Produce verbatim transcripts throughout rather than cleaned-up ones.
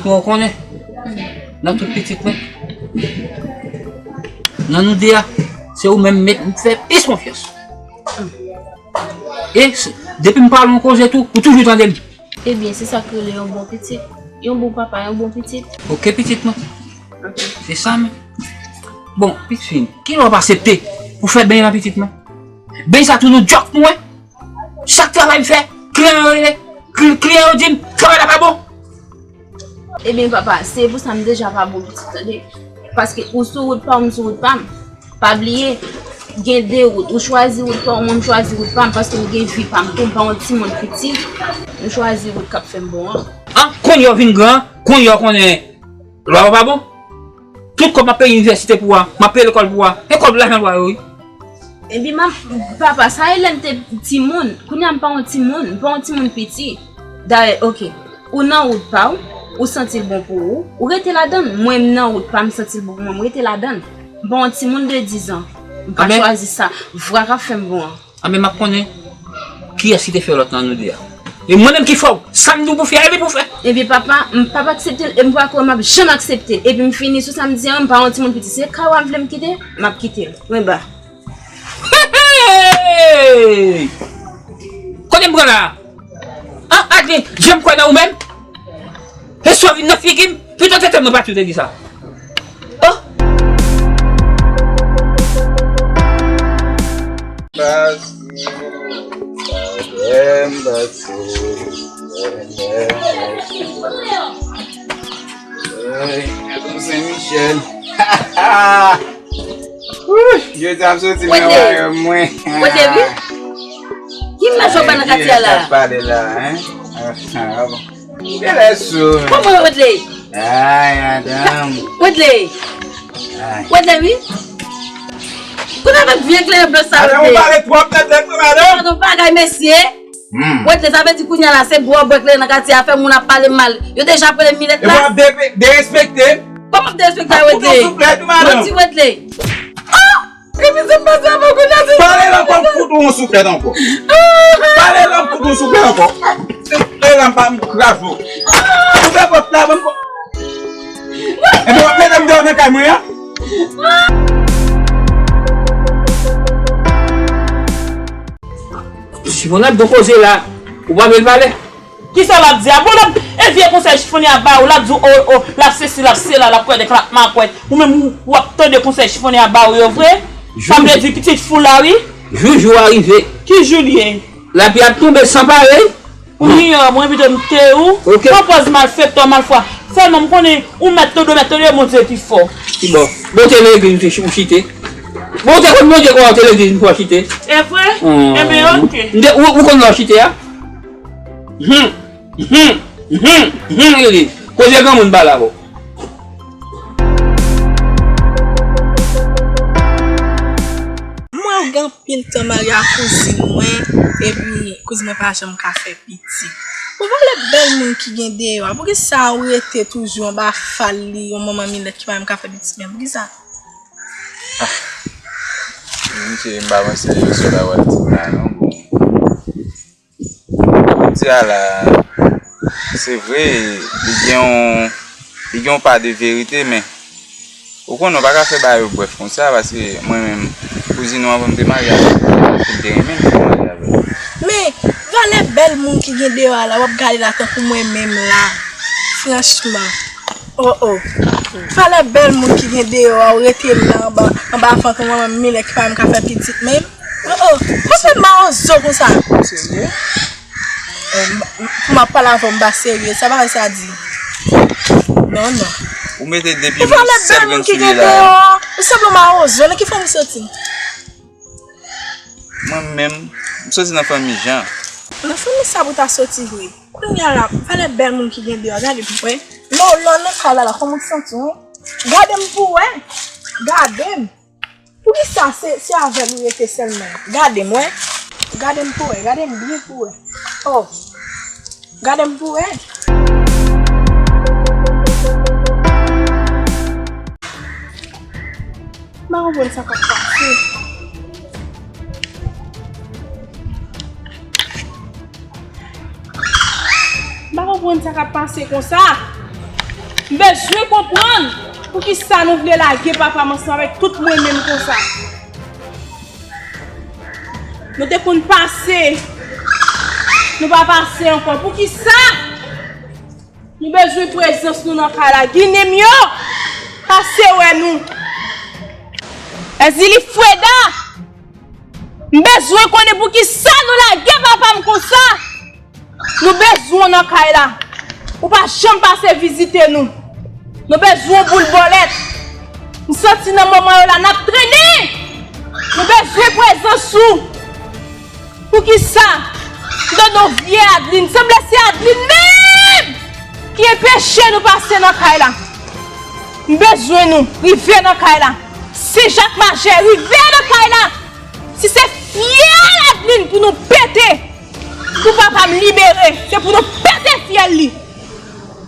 Bon, ou konnen, nan tout pitit mwen, nan nou de a, se ou menm m fè plis konfyans. E s- depi m pale yon koze tou, ou toujou tande m. Ebyen, se sa k rele yon bon pitit. Yon bon papa, yon bon pitit. Oke, pitit mwen. Se sa menm. Bon, pitit fi m, kilè w ap aksepte pou fè beny nan pitit mwen? Beny sa toujou djòk pou mwen. Chak travay m fè, kliyan yo rele, kli- kliyan yo di m, travay la pa bon. Ebyen, papa, se pou sa m deja pa bon pitit, tande. Paske ou sou wout pa w, m sou wout pa m. Pa bliye, gen de wout. Ou chwazi wout pa w, mwen m chwazi wout pa m, paske m gen vi pa m tou, m pa yon timoun piti. M chwazi wout k ap fè m bon an. An, kounye a w vin gran, kounye a w konnen lwa yo pa bon. Tout kòb m ap peye inivèsite pou a, m ap peye lekòl pou a, e kòb lajan lwa yo, wi. Epi, man, papa, sa e lè m te timoun. Kounye a m pa yon timoun, m pa yon timoun piti. Dayè, oke, ou nan wout pa w, ou santi l bon pou ou, ou rete ladan l. Mwen, m nan wout pa m, m santi l bon pou mwen, m rete ladan l. M pa yon timoun de dizan. M pa chwazi sa. Vwa k ap fè m bon an. Anben, m ap konnen kiyès ki te fè lòt nan nou de a. E mwen menm ki fè w, sa m di w pou fè a, epi pou fè. Epi papa, m p ap aksepte l, e m pa kwè m ap janm aksepte l. Epi m fini sou sa m di an, m pa yon timoun piti. Se kay ou a m vle m kite, m ap kite l. Mwen ba. Hey! Kote m pran la a? An, Adeline, jan m kwè nan ou menm? E sa w vin nan figi m? Pito tete mwen pati w te di sa. Oh! Baz, baz, baz, baz. Hey, Sen Michel. Wouy, jodi a m soti nan wayòm mwen. Wetley, wi. Ki imaj w ap bay nan katye a la? Ki sa k pale la, en? Ah, ah, bon. Ou genlè sou, men. Kòman, Wetley? Ay, madanm. Wetley. Ay. Wetley, wi. Kote avèk vye kleren blan sa, Wetley? Madanm, ou pale twòp nan tèt mwen, madanm. Madanm, bagay, mesye. Hmm. Wetley, sa vle di kounye a la, se bwè w bwè kleren nan katye a, fè moun ap pale m mal. Yo deja ap rele m milèt la. Epi w ap de- derespekte m. Kòman m derespekte w, Wetley? Ap koute w souflèt tou, madanm. Mwen di Wetley. Ah! Epi se m pase avè w kounye a, se... Pale la, m pap fout ou yon souflèt ankò. Pale la, m fout ou yon souflèt ankò. Se pale la, m pa m kraze w. Ouvè pòt la, ban m pòt. Epi w ap mete m deyò nan kay mwen an? Si w ap gon koze la, ou pa vle l pale? Kisa l ap di a? Bon, l ap, e vye konsèy chifonnen a ba ou, l ap di w, o, o, l ap sesi, l ap sela, l ap kwè de klak makwèt. Ou menm, ou, w ap tande konsèy chifonnen a ba ou yo vre? Sa vle di pitit fou la, wi. Jou, jou a rive. Ki jou l ye? Lapli ap tonbe san parèy. Ou inyò mwen, pito m te ou. Ok. Pran pòz malfektè, malfwa. Sèlman m konnen ou mèt tande, mèt tande, Bondye pi fò. Ki bò? Bon, te legliz ou te chi- ou chite. Bon, ou te konn Bondye kòman ou te legliz pou w chite. E vre? Hmm. Enben, ok. M te, ou, ou konn lè w chite a? Hum, hum, hum, hum, li di, koze granmoun pale avè w. M wè w gen anpil tan marye ak kouzin mwen, epi kouzin mwen pa janm ka fè pitit. Pou valè bèl moun ki gen deyò a, poukisa ou rete toujou anba fal li, yon manman milèt ki pa menm ka fè pitit menm? Poukisa? Ah, misye, m pa panse se sa w ta pral di m la, non, bon. Sa w di a la, se vre, li gen yon, li gen yon pa de verite, men ou konnen w pa ka fè bagay yo brèf konsa, paske mwen menm, kouzin ou anvan m te marye avè l, paske m te renmen l, m te marye avè l. Men, valè bèl moun ki gen deyò a la, w ap gade la tankou mwen menm la, franchman. Oh, oh. Valè bèl moun ki gen deyò a, ou rete la anba, anba vant yon manman milè ki pa menm ka fè pitit menm. Oh, oh. Ou fè mawozo konsa. Serye? Eh, m, m, pou m ap pale avè w, m pa serye. Sa bagay sa di. Non, non. Ou mete depi sèl grenn soulye la. Ou sanble yon mawozo. Nan ki fanmi w soti? Mwen menm, m soti nan fanmi Jan. Nan fanmi sa pou w ta soti vre. Kounye a la, valè bèl moun ki gen deyò, gade m pou wè. Lè w, lè w nan kay la, la, kòman w santi w, en? Gade m pou wè. Gade m. Poukisa se, se avè l ou rete sèlman? Gade m, wè. Gade m pou wè, gade m byen pou wè. Oh. Gade m pou wè. M pa konprann sa k ap pase. M pa konprann sa k ap pase konsa. M bezwen konprann poukisa nou vle lage papa m ansanm avèk tout mwen menm konsa. Nou te konn pase, nou pa pase ankò. Poukisa? Nou bezwen prezans nou nan kay la. Ginen m yo, pase wè nou. Èzili Freda, m bezwen konnen poukisa nou lage papa m konsa. Nou bezwen w nan kay la. Ou pa janm pase vizite nou. Nou bezwen w boul bòlèt. M santi nan moman yo la n ap trennen. Nou bezwen prezans ou. Poukisa? Dodo vye Adlin. Sanble se Adlin menm ki enpeche nou pase nan kay la. M bezwen nou. Rive nan kay la. Sen Jak Majè, rive nan kay la. Si se fyèl Adlin pou nou pete, pou papa m libere, se pou nou pete fyèl li.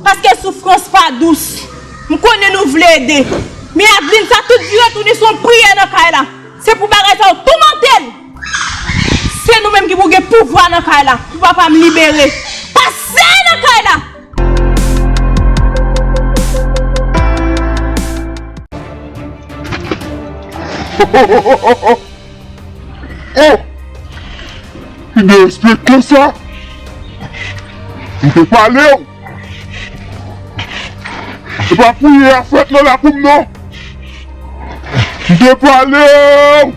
Paske soufrans pa dous. M konnen nou vle ede. Men Adlin sa tout vire tounen se yon priyè nan kay la. Se pou bagay sa yo toumante l. Se nou menm ki pou gen pouvwa nan kay la. Pou papa m libere. Pase nan kay la! Oh! Ki derespektan sa! M te pale w! Se pa priyè a fèt nan lakou m non! M te pale w!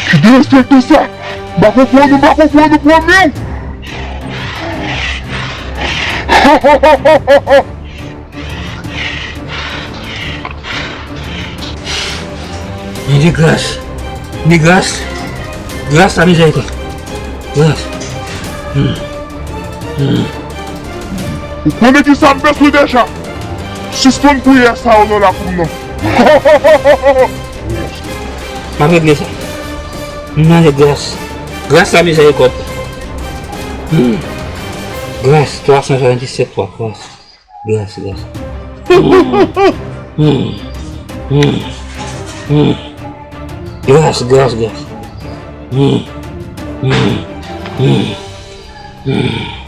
Ki derespektan sa! M pa konprann ou, m pa konprann ou, pwomi w! Bondye gras, Bondye gras, gras la mizèrikòd, gras. Hmm. Hmm. Ou konnen kisa m bezwen deja? Sispann priyè sa yo nan lakou m nan. M ap regle sa. M mande gras. Gras la mizèrikòd. Hmm. Gras, twa san swasanndisèt fwa gras. Gras, gras. Hmm. Hmm. Hmm. Hmm. Gras, gras, gras. Hmm. Hmm. Hmm. Hmm.